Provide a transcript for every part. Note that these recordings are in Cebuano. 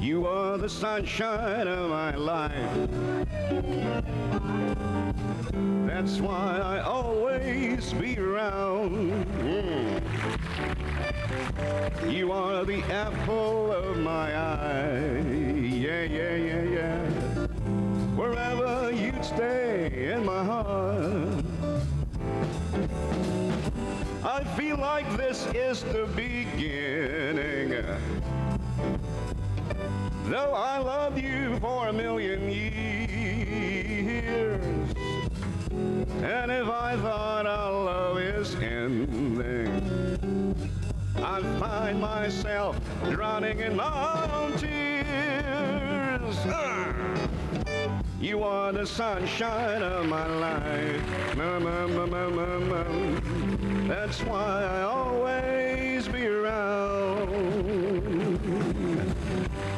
You are the sunshine of my life. That's why I always be around. You are the apple of my eye. Yeah. Wherever you'd stay in my heart. I feel like this is the beginning. Though I loved you for a million years. And if I thought our love is ending, I find myself drowning in my own tears. Ah! You are the sunshine of my life. Ma, ma, ma, ma, ma, ma. That's why I always be around.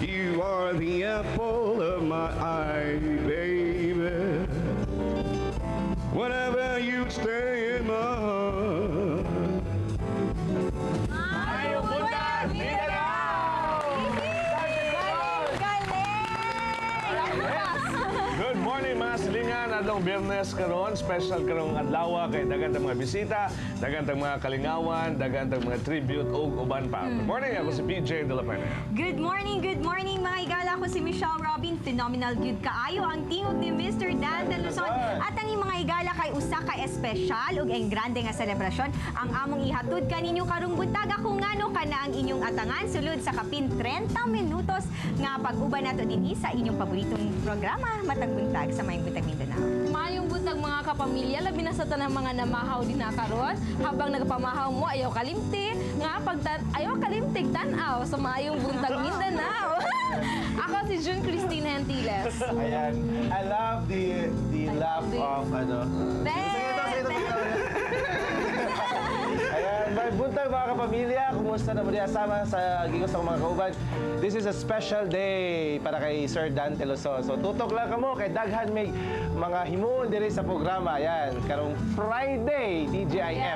You are the apple of my eye, baby. Whenever you stay in my heart. Maayong buntag, Mindanao! Galing! Good morning, mga silingan. Adlong Biyernes karon, special karong adlaw kay daghan tang mga bisita, daghan tang mga kalingawan, daghan tang mga tribute ug uban pa. Good morning, ako si PJ De La Peña. Good morning, mga higala. Ako si Michelle Robin. Phenomenal gyud kaayo ang tingog ni Mr. Dan De Luzon. At ang mga higala kay usa ka espesyal ug engrande nga selebrasyon ang among ihatod kaninyo karong buntag. Ako ngano kana ang inyong atangan sulod sa kapin 30 minutos nga pag-uban nato dinhi sa inyong paboritong programa matag buntag sa Maayong Buntag Mindanao. Maayong buntag, mga kapamilya, labi na sa tanang mga namahaw din na karon. Habang nagpamahaw mo, ayaw kalimti nga pagtan ayaw kalimtig tan-aw sa Maayong Buntag Mindanao. Ako si June Christine Gentiles. Ayan. I love the laugh of ano. Sige, ito, sige, ito, sige, ito. Ayan, may buntag, mga kapamilya. Kumusta na mo diha sama sa gigos sa mga kauban? This is a special day para kay Sir Dante Luzon. So tutok lang kamo kay daghan may mga himuon diri sa programa. Ayan, karong Friday, TGIF.